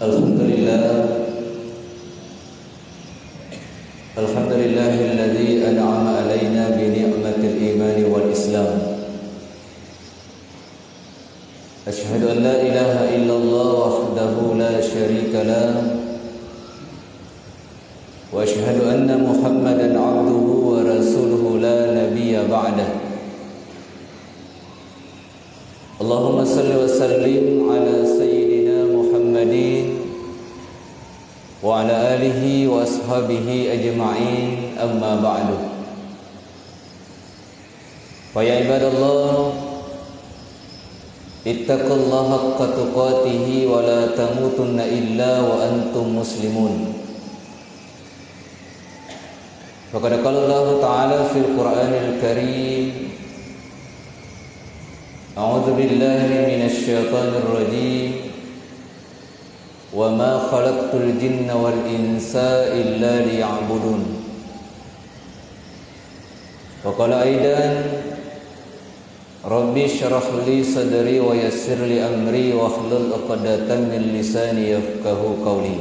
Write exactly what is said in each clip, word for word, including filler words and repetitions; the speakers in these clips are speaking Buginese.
الحمد لله. الحمد لله الذي أنعم علينا بنعمة الإيمان والإسلام. أشهد أن لا إله إلا الله وحده لا شريك له، وأشهد أن محمدا عبده ورسوله لا نبي بعده. اللهم صل وسلم على سيدنا محمد وعلى آله وأصحابه أجمعين، أما بعد. فيا عباد الله، اتقوا الله حق تقاته ولا تموتن إلا وأنتم مسلمون. فقد قال الله تعالى في القرآن الكريم: أعوذ بالله من الشيطان الرجيم. وما خلقت الجن والإنس إلا ليعبدون. وقال أيضا: رب اشرح لي صدري ويسر لي أمري واحلل عقدة من لساني يفقهوا قولي.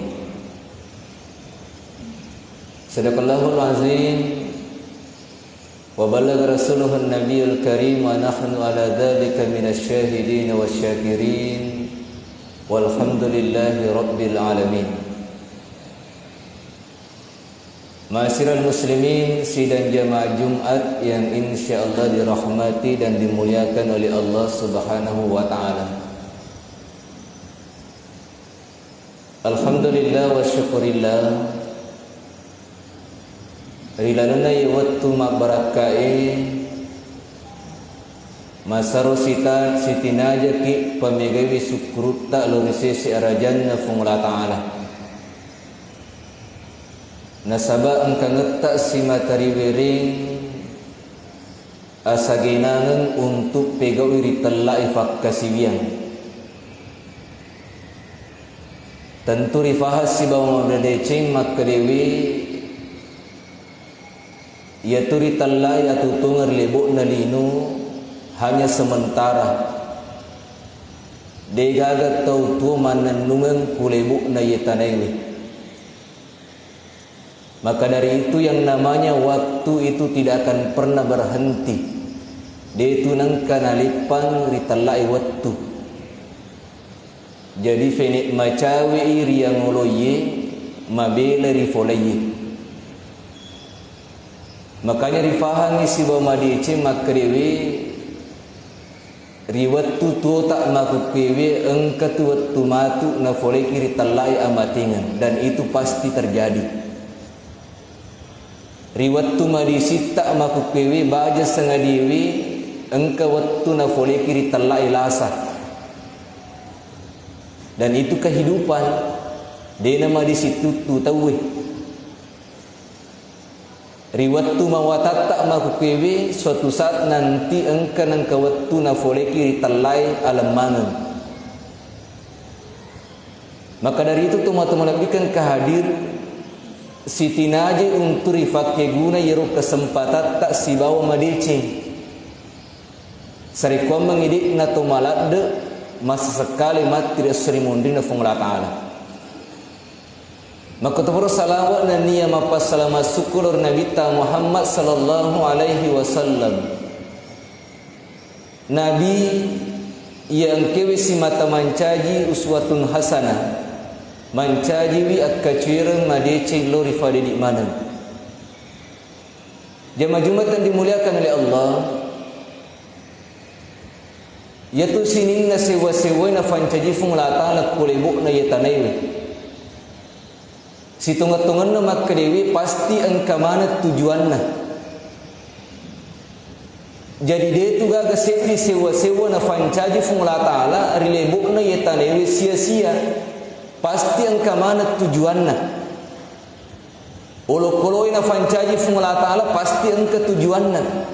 صدق الله العظيم. وبلغ رسوله النبي الكريم ونحن على ذلك من الشاهدين والشاكرين والحمد لله رب العالمين. Ma'asyiral muslimin, sidang jamaah Jumat yang insya Allah dirahmati dan dimuliakan oleh Allah Subhanahu wa Ta'ala. Alhamdulillah wa syukurillah. Ri lalenna iye wettu mabbarakkae, masaro sita-, sitinajaki pamegaiwi sukkurutta lao ri sese arajanna Fuang Allah Ta'ala. Nasaba engka ngetta simata riwereng asagenangeng untu' pegau'i ri tella'i fakkasiwiang. Tentu rifahang sibawa madeceng makkedaewe, iyatu ri tella'i atutungeng ri lebo'na lino hanya sementara. De'gaga tau tuo mannennungeng ku lebo'na iye tanaewe. Maka dari itu, yang namanya waktu itu tidak akan pernah berhenti. De'tu nengka naleppang ri tella'i wettu. Jadi, fene' macawe'i ri angoloiye, mabela ri folaiye. Makanya rifahangngi sibawa madeceng makkedaewe, ri wettu tuota makkukkuewe, engkatu wettu matu nafoleki ri tella'i amatengeng, dan itu pasti terjadi. Ri wettu madisitta makkukkuewe, baja sangadiewe, engka wettu nafoleki ri tella'i lasa. Dan itu kehidupan, de'na madisituttu tauwe. Ri wettu mawatatta makkukkuewe, suatu saat nanti engka nengka wettu nafoleki ri tella'i alemmangeng. Maka dari itu, tomatoa malebbiku engka hadir, sitinajai untu' rifakkeguna iyaro kesempatatta sibawa madeceng. Sarekkuammengngi de'na to maladde', massesekkale matti ri esso ri munrinna Fuang Allah Ta'ala. Makkutoparo salawa' nennia mappassalama' sukku lao ri Nabitta Muhammad sallallahu alaihi wasallam. Nabi iya engkaewe simata mancaji uswatun hasanah, mancajiwi akkacuereng madeceng lao ri fadidi' maneng. Jamaah Jumat yang dimuliakan oleh Allah, iyatu sininna sewwa-sewwae nafancaji Fuang Allah Ta'ala ko lebo'na iye tanaewe. Sitongeng-tongenna makkedaewe pasti engka maneng tujuanna. Jadi, de'tu gaga seddi sewwa-sewwa nafancaji Fuang Allah Ta'ala ri lebo'na iye tanaewe sia-sia. Pasti engka maneng tujuanna. Olokoloe nafancaji Fuang Allah Ta'ala pasti engka tujuanna.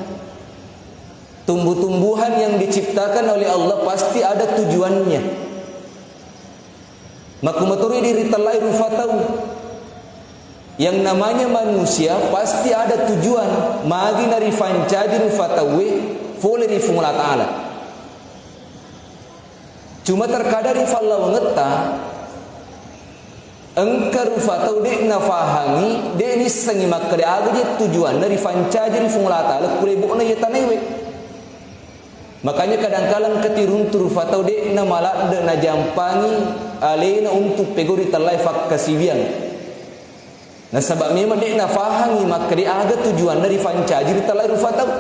Tumbuh-tumbuhan yang diciptakan oleh Allah pasti ada tujuannya. Makkumatoro idi' ri tella'i rufa tau. Yang namanya manusia pasti ada tujuan, magi narifancaji rufa tauwe fole ri Fuang Allah Ta'ala. Cuma terkadang ri fallawangetta, Engka rufa tau de' nafahangi, de' nissengngi makkeda aga je tujuanna rifancaji ri Fuang Allah Ta'ala ku lebo'na iye tanaewe. Makanya kadangkala engka tiruntu rufa tau de' namaladde' najampangi alena untuk pegau ri tellae fakkasiwiang. Nasaba memang de' nafahangi makkeda aga tujuanna rifancaji ri tellae rufa tau.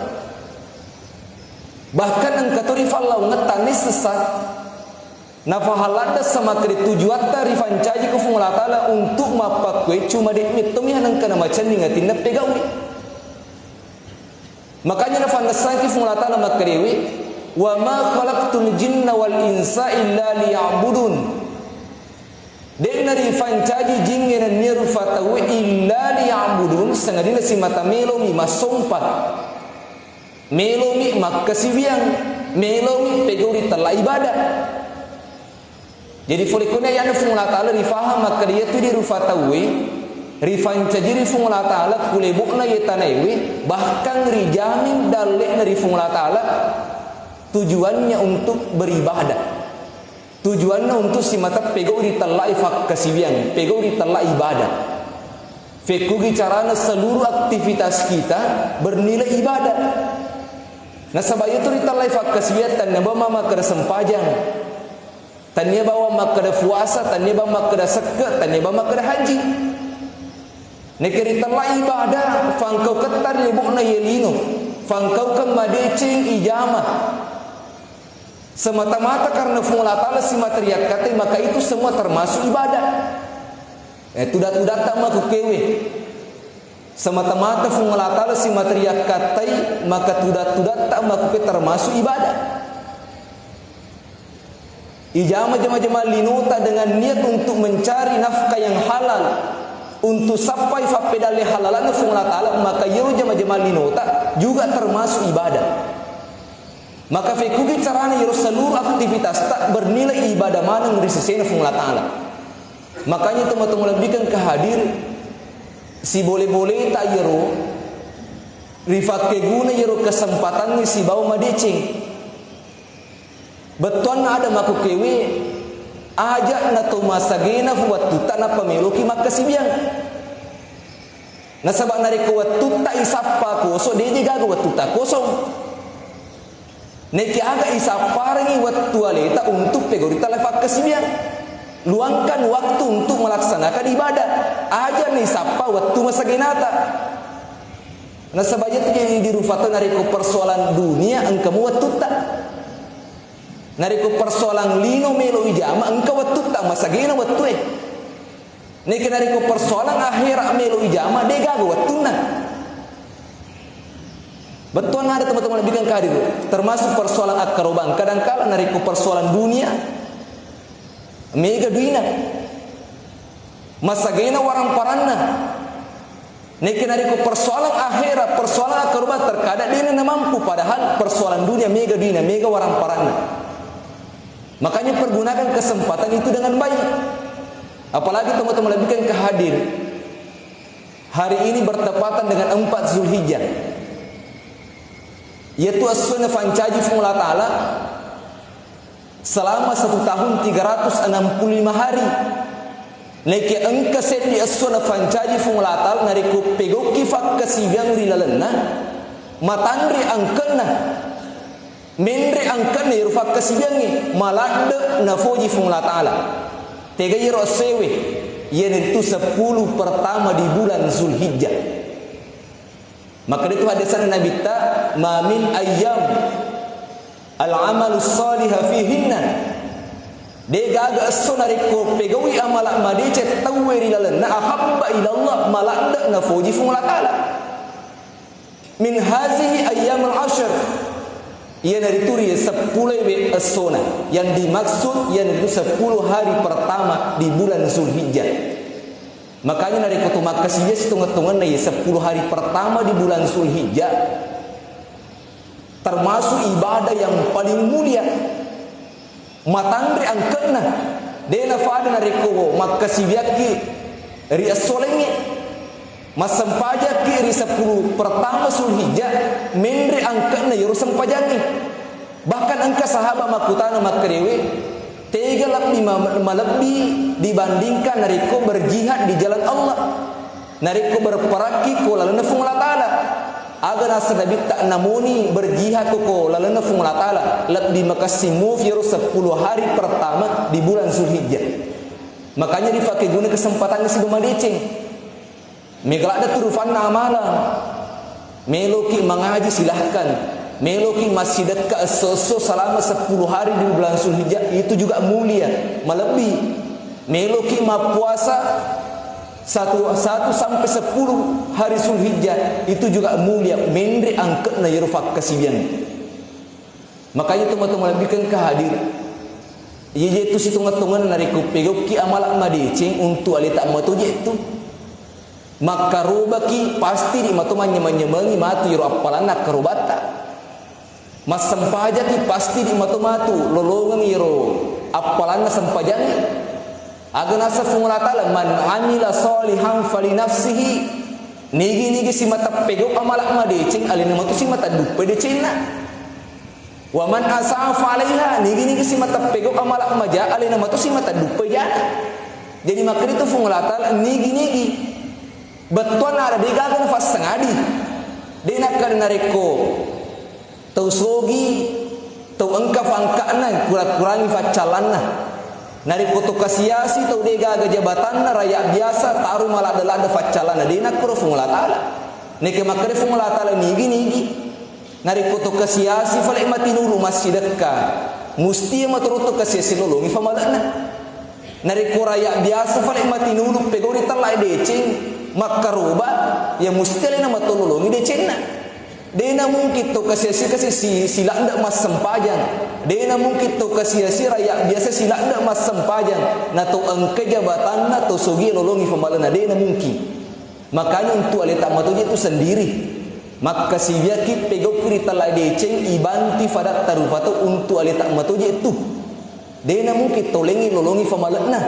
Bahkan engka to rifallaungeng tanni sesat. Nafahang ladde' samakkeda tujuatta rifancaji ku Fuang Allah Ta'ala untuk mappakkue cuma de' mettomi hanengka namacenning atinna pegaui. Makanya nafannessangki Fuang Allah Ta'ala makkedawi, "Wa ma khalaqtul jinna wal insa illa liya'budun." De' narifancaji jingnge nennia rufa tauwe illa liya'budun, sangadinna simata melomi massompa. Melomi makkasiwiang, melomi pegau ri tella ibadah. Jadi, fole kone ayana Fuang Allah Ta'ala rifahang makkeda iyatu di rufa tauwe, rifancaji ri Fuang Allah Ta'ala ku lebo'na iye tanaewe, bahkan rijamin dalle'na ri Fuang Allah Ta'ala, tujuannya untuk beribadah. Tujuanna untuk simata pegau ri tella fakkasiwiang, pegau ri tella ibadah. Fekkugi carana seluruh aktivitas kita bernilai ibadah. Nasaba iyatu ri tella fakkasiwiang tannia bawang makkeda sempajang, tannia bawang makkeda puasa, tannia bawang makkeda sekke, tannia bawang makkeda haji. Neke ri tella ibadah, fangkauketta ri lebo'na iye lino, fangkaukeng madeceng ijama. Semata-mata karena Fuang Allah Ta'ala simata riakkatai, maka itu semua termasuk ibadah. Eh, tuda-tudatta makkukewe. Semata-mata Fuang Allah Ta'ala simata riakkatai, maka tuda-tudatta makkuke termasuk ibadah. Ijama jama-jama linota dengan niat untuk mencari nafkah yang halal, untuk sappai fappedalle halalanna Fuang Allah Ta'ala, maka iyaro jama-jama linota juga termasuk ibadah. Maka fekkugi carana iyaro seluruh aktivitasta bernilai ibadah maneng ri sesena Fuang Allah Ta'ala. Makanya tomatoa malebbikeng ke hadir, sibole-boleta iyaro rifakkeguna iyaro kesempatangnge sibawa madeceng. Bettuanna ada makkukewe, aja' na to masagena wettutta nappa meloki makkasiwiang. Nasaba narekko wettutta isappa kosong, deje gaga wettutta kosong. Naiki aga isapparengi wettu aleta untuk pegau ri tella fakkasiwiang. Luangkan waktu untuk melaksanakan ibadah. Aja' na isappa wettu masagenata. Nasaba iyatu jadi di rufa tau narekko persoalan dunia engka mu wettutta. Narekko persoalan lino melo ijama engka wettutta, masagena wettue. Neke narekko persoalan akhera melo ijama, de gaga wettunna. Bettuanna ada tomatoa malebbikeng ke hadir, termasuk persoalan akkarobang. Kadangkala narekko persoalan dunia, mega duina. Masagena waramparanna. Neke narekko persoalan akhera, persoalan akkarobang, terkadang dena namampu, padahal persoalan dunia mega duina, mega waramparanna. Makanya pergunakan kesempatan itu dengan baik. Apalagi tomatoa malebbikeng ke hadir. Hari ini bertepatan dengan empat Zulhijjah. Iyatu esso nafancaji Fuang Allah Ta'ala selama satu tahun tiga ratus enam puluh lima hari. Naekiya engka seddi esso nafancaji Fuang Allah Ta'ala, narekko pegauki fakkasiwiang ri lalenna, matanre angkenna, menre angkenna iyaro fakkasiwiangnge, maladde nafoji Fuang Allah Ta'ala. Tega iyaro essoewe? Iyanaritu sepuluh pertama di bulan Zulhijjah. Makkedatu haddesanna Nabitta, "Ma min ayyam al-amalu saliha fihinna." De gaga esso narekko pegaui amala madeceng tauwe ri lalenna, ahabba ilallah, maladde nafoji Fuang Allah Ta'ala. Min hazihi ayyamul ashr. Iyanaritu ri seppuloewe essona. Yang dimaksud iyanaritu sepuluh hari pertama di bulan Zulhijjah. Makanya narekko to makkasiwiang sitongeng-tongenna iye sepuluh hari pertama di bulan Zulhijjah, termasuk ibadah yang paling mulia. Matanre angkenna, de nafada narekko makkasiwiakki ri esso laingnge. Massempajakki ri sepuluh pertama Zulhijjah, menre angkenna iyaro sempajangnge. Bahkan engka sahabat makkutana makkedae, Tega lebbi ma-, malebbi dibandingkan narekko berjihad di jalan Allah. Narekko berperakki ko lalenna Fuang Allah Ta'ala. Aga naseng Nabitta, namoni berjihad ko, ko lalenna Fuang Allah Ta'ala, lebbi makessing mufi ero sepuluh hari pertama di bulan Zulhijjah. Makanya dipakai guna kesempatan siba madeceng. Mega ladde tu rufanna amalang. Meloki mangaji, silahkan. Meloki massidekka esso-esso selama sepuluh hari di bulan Zulhijjah, itu juga mulia, malebbi. Meloki mappuasa satu, satu sampai sepuluh hari Zulhijjah, itu juga mulia, menre angke'na yero fakkasiwiang. Makanya tomatoa malebbi engka hadir. Iya je tu sitongeng-tongenna narekko pegauki amala madeceng untu aleta matoje tu. Makkarobaki pasti di mato manyameng-nyamengi matu iro appalanna akkarobatta. Massempajaki pasti di mato matu lolongeng iro appalanna sempajangnge. Aga naseng Fuang Allah Ta'ala, "Man amila shalihan falinafsihi." Nigi-nigi simata pegau amala madeceng, alena matu simata duppai decenna. "Wa man asaa fa alaiha," nigi-nigi simata pegau amala maja, alena matu simata duppai jana. Jadi makkeda tu Fuang Allah Ta'ala, nigi-nigi bettuanna ada degaga nafassengadi. De nakkeda narekko tau sogi, tau engka fangka'na, kura-kurangi faccallanna. Narekko to kasiasi, tau degaga jabatanna, raya biasa, taroi maladde-ladde faccallanna, de nakkuro Fuang Allah Ta'ala. Neke makkeda Fuang Allah Ta'ala, nigi-nigi. Narekko to kasiasi fale matinulu massidekka, musti iya matoro to kasiasi lolongi famale'na. Narekko raya biasa fale matinulu pegau ri tella deceng, makkaroba, ya musti alena mato lolongi decenna. Dena mungkin to kasiasi kasi si-, siladde massempajang. Dena mungkin to kasiasi raya biasa siladde massempajang. Na to engka jabatanna to sogi lolongi famale'na, dena mungkin. Makanya untu aleta matoje tu sendiri. Makkasiwiaki pegauki ri tella deceng ibanti fadatta rupa tau untu aleta matoje tu. Dena mungkin tolengi lolongi famale'na.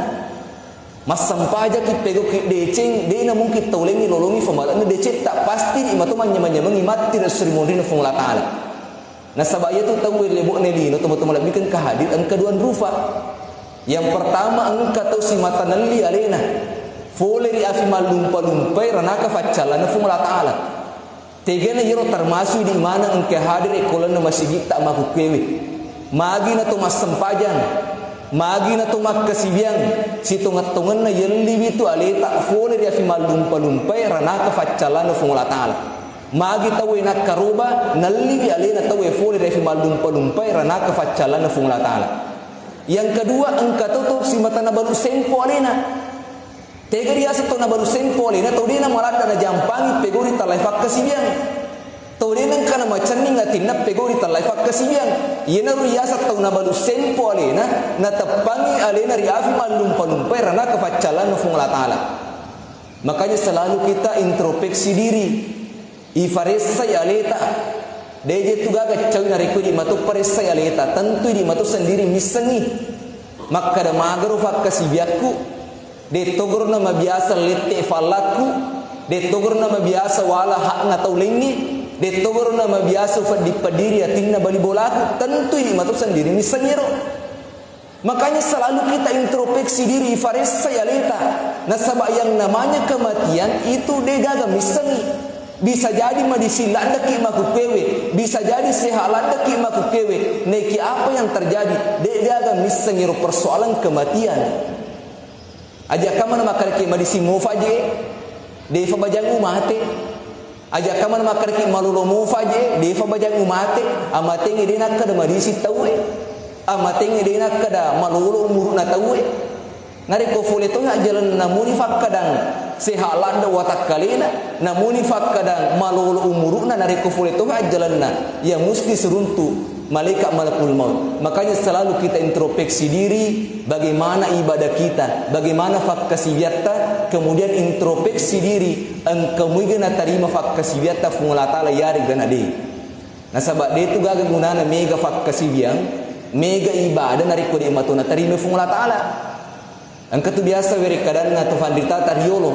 Massempajaki pegauki deceng, dena mungkin tolengi lolongi famale'na decetta. Pasti di mato manyameng-nyamengi matti ri esso ri monrina Fuang Allah Ta'ala. Nasaba iyatu tauwe lebo'na lino, tomatoa malebbi engka hadir, engka duang rufa. Yang pertama, engka tau simata nelli alena fole ri afi mallumpa-lumpai ranaka faccallanna Fuang Allah Ta'ala. Tegana iyaro termasuk di mana engka hadir ekkolenna masigitta makkukkuewe. Magi na to massempajang, magi na to makkasiwiang, sitongeng-tongenna yelliwi tu aleta fole ri afi mallumpa-lumpai ranaka faccallanna Fuang Allah Ta'ala. Magi tauwe nakkaroba, nelliwi alena tauwe fole ri afi mallumpa-lumpai ranaka faccallanna Fuang Allah Ta'ala. Yang kedua, engka to, to simata nabalu sempo alena. Tega riaseng to nabalu sempo alena, tau dena maladde najampangi pegau ri tellai fakkasiwiang. Tau dena engka namacenning atinna pegau ri tellai fakkasiwiang. Iyanaro riaseng tau nabalu sempo alena, nateppangi alena ri afi mallumpa-lumpai ranaka faccallanna Fuang Allah Ta'ala. Makanya selalu kita introspeksi diri. Ifaressai aleta. Deje tu gaga cawi narekko idi mato paressai aleta, tentu idi mato sendiri missengi. Makkada magaro fakkasiwiakku, de togorona mabiasa lette fallakku, de togorona mabiasa wala hakna tau laingnge, de togorona mabiasa ufeddi-peddiri atinna bali bolaku, tentu idi mato sendiri missengiro. Makanya selalu kita introspeksi diri, ifaressai aleta. Nasaba yang namanya kematian itu degaga missengi. Bisa jadi madising laddeki makkukkuewe, bisa jadi sehat laddeki makkukkuewe. Naiki apa yang terjadi? Degaga missengi ro persoalan kematian. Aja kamana makkareki madising mofa je, defa bajang umate. Aja kamana makkareki malolo mofa je, defa bajang umate. Amatengnge de nakkeda madising tauwe. Amatengnge de nakkeda malolo umuru'na tauwe. Narekko fole to ajjalenna, namuni fakkadang sehat ladde watakkalena, namuni fakkadang malolo umuru'na, narekko fole to ajjalenna, ya musti siruntu malaikat malakul maut. Makanya selalu kita introspeksi diri, bagaimana ibadah kita, bagaimana fakkasiwiatta, kemudian introspeksi diri, engka muiga natarima fakkasiwiatta Fuang Allah Ta'ala yarega na de. Nasaba de tu gaga gunana mega fakkasiwiang, mega ibadah narekko de mato natarima Fuang Allah Ta'ala. Engka tu biasa werekkadanna tu fanritata riolo.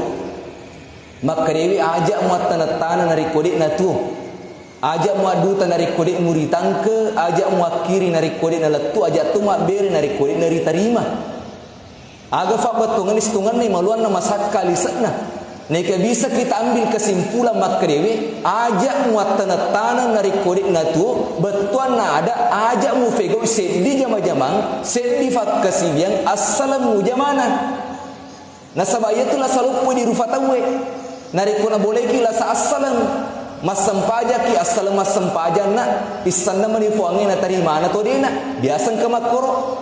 Makkadewi aja muattana-tana narekko de natuo. Aja' muadduta narekko de' muritangke, aja' muakkiri narekko de' nalettu, aja' to mabbere narekko de' naritarima. Aga fabbettuangenna situngenna maluanna masakka lise'na. Naika bisa kita ambil kesimpulan makkedae, aja' muattaneng-taneng narekko de' natuo, bettuanna ada aja' mufegau'i seddi jama-jamang, seddi fakkasiwiang assaleng mujamana. Nasaba' iyatu lasa loppo di rufa tauwe. Narekko naboleki lasa assaleng, massempajaki assaleng massempajanna, issenna mani fuangnge natarimana to de'na, biasa engka makkoro.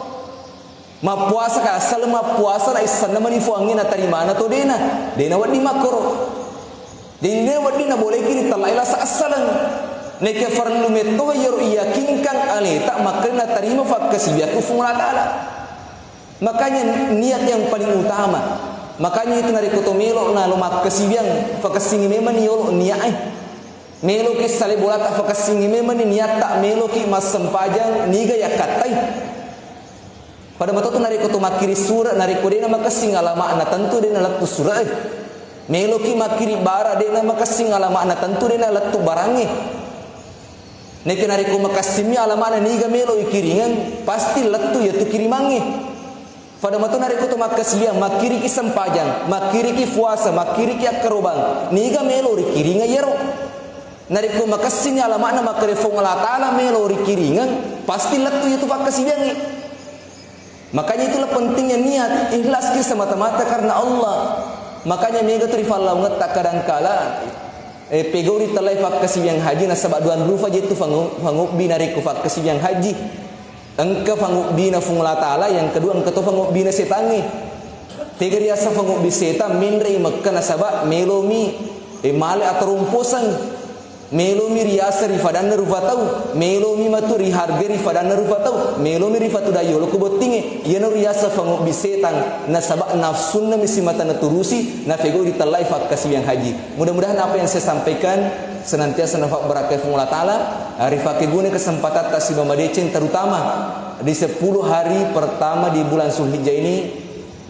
Mappuasa ka assaleng mappuasa na issenna mani fuangnge natarimana to de'na, de'na wedding makkoro. Jadi de' wedding naboleki ritellai lasa assaleng. Neke farellu metto iyaro iyakinkang aleta makkeda natarima fakkasiwiakku Fuang Allah Ta'ala. Makanya niat yang paling utama. Makanya itu narekko to melo na lo makkasiwiang, fakessingi memang ni yolo niat e. Meloki sale bolata, fakessingi memang ni niatta, meloki massempajang niga yakkattai. Pada matotu narekko to makkiri sure, narekko de'na makessing alama'na tentu de'na lettu sure e. Meloki makkiri bara de'na makessing alama'na tentu de'na lettu barangnge. Neke narekko makessimmi alama'na niga melo ikiringeng, pasti lettu iyatu kirimangnge. Pada matotu narekko to makkasiwiang, makkiriki sempajang, makkiriki fuasa, makkiriki akkarobang, niga melo rikiringeng iyaro. Narekko makessinni alama'na makkeda Fuang Allah Ta'ala melo rikiringeng, pasti lettu iyatu fakkasiwiangnge. Makanya itulah pentingnya niat, ikhlaski semata-mata karena Allah. Makanya mega tu rifallawangetta kadangkala, eh, pegau ritellai fakkasiwiang haji nasaba' duang rufa je tu fangu-, fangubbi narekko fakkasiwiang haji. Engka fangubbina Fuang Allah Ta'ala, yang kedua engka to fangubbina setangnge. Tega riaseng fangubbi setang, menre'i Mekka nasaba' melomi, eh, male ataromposeng. Melomi riaseng ri fadanna rufa tau, melomi matu rihargai ri fadanna rufa tau, melomi rifatuda yolo ko bottingnge. Iyana riaseng fangobbi setang, nasaba nafsunna mi simata naturusi, nafegau ritellai fakkasiwiang haji. Mudah-mudahan apa yang saya sampaikan senantiasa nafabbarakai Fuang Allah Ta'ala, rifakeguna kesempatatta sibawa madeceng, terutama di sepuluh hari pertama di bulan Zulhijjah ini,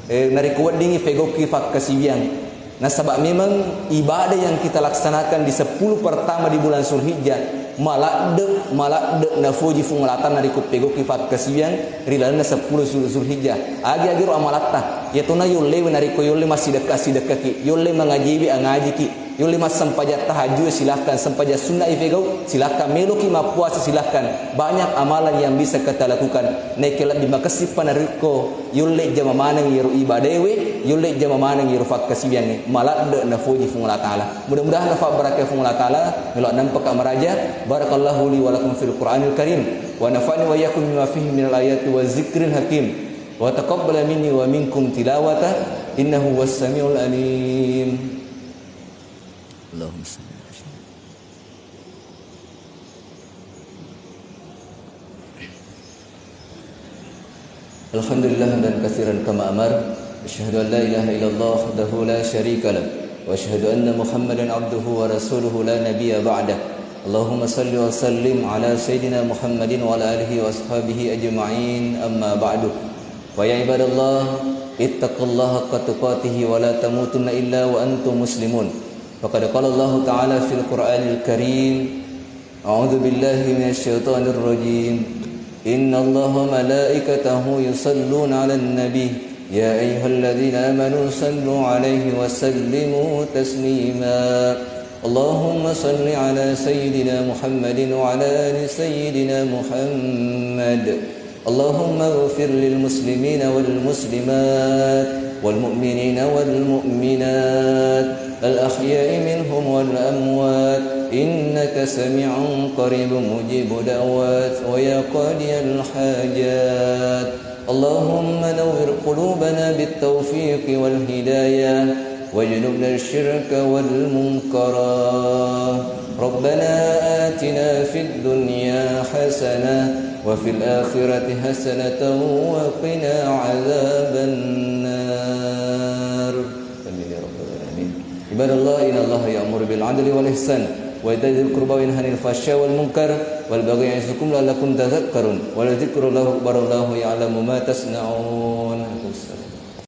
Eh, narekko weddingngi fegauki fakkasiwiang. Nasaba memang ibadah yang kita laksanakan di sepuluh pertama di bulan Zulhijjah, maladde, maladde nafoji Fuang Allah Ta'ala narekko fegauki fakkasiwiang ri lalenna sepuluh Zul-, Zulhijjah. Agi-agi ro amalatta. Iyatona yollewe narekko yolle massidekka-sidekkaki, yolle mangajiwi angajiki. Yolle massempajang tahajud, silahkan. Sempajang sunnah ifegau, silahkan. Meloki mappuasa, silahkan. Banyak amalan yang bisa kita lakukan. Naekke lebbi makessippa narekko yolle jama maneng iyaro ibadaewe, yolle jama maneng iyaro fakkasiwiangnge. Maladde nafoji Fuang Allah Ta'ala. Mudah-mudahan nafabbarakai Fuang Allah Ta'ala. Melo nampaka maraja. Barakallahu li wa lakum fil Qur'anil Karim. Wa nafa'ni wa iyyakum bima fihi minal ayati wa zikril hakim. Wa taqabbala minni wa minkum tilawata. Innahu huwas samiul alim. اللهم صل على سيدنا. الحمد لله حمدا كثيرا كما أمر. أشهد أن لا إله إلا الله وحده لا شريك له. وأشهد أن محمدا عبده ورسوله لا نبي بعده. اللهم صل وسلم على سيدنا محمد وعلى آله وأصحابه أجمعين. أما بعد. فيا عباد الله، اتقوا الله حق تقاته ولا تموتن إلا وأنتم مسلمون. فقد قال الله تعالى في القرآن الكريم، أعوذ بالله من الشيطان الرجيم. إن الله وملائكته يصلون على النبي. يا أيها الذين آمنوا صلوا عليه وسلموا تسليما. اللهم صل على سيدنا محمد وعلى آل سيدنا محمد. اللهم اغفر للمسلمين والمسلمات والمؤمنين والمؤمنات الأحياء منهم والأموات إنك سميع قريب مجيب دعوات ويا قاضي الحاجات. اللهم نور قلوبنا بالتوفيق والهداية واجنبنا الشرك والمنكرات. ربنا آتنا في الدنيا حسنة وفي الآخرة حسنة وقنا عذاب النار. آمين يا رب العالمين. عباد الله، إن الله يأمر بالعدل والإحسان وإيتاء ذي القربى وينهى عن الفحشاء والمنكر والبغي يعظكم لعلكم تذكرون. ولذكر الله أكبر. الله يعلم ما تصنعون.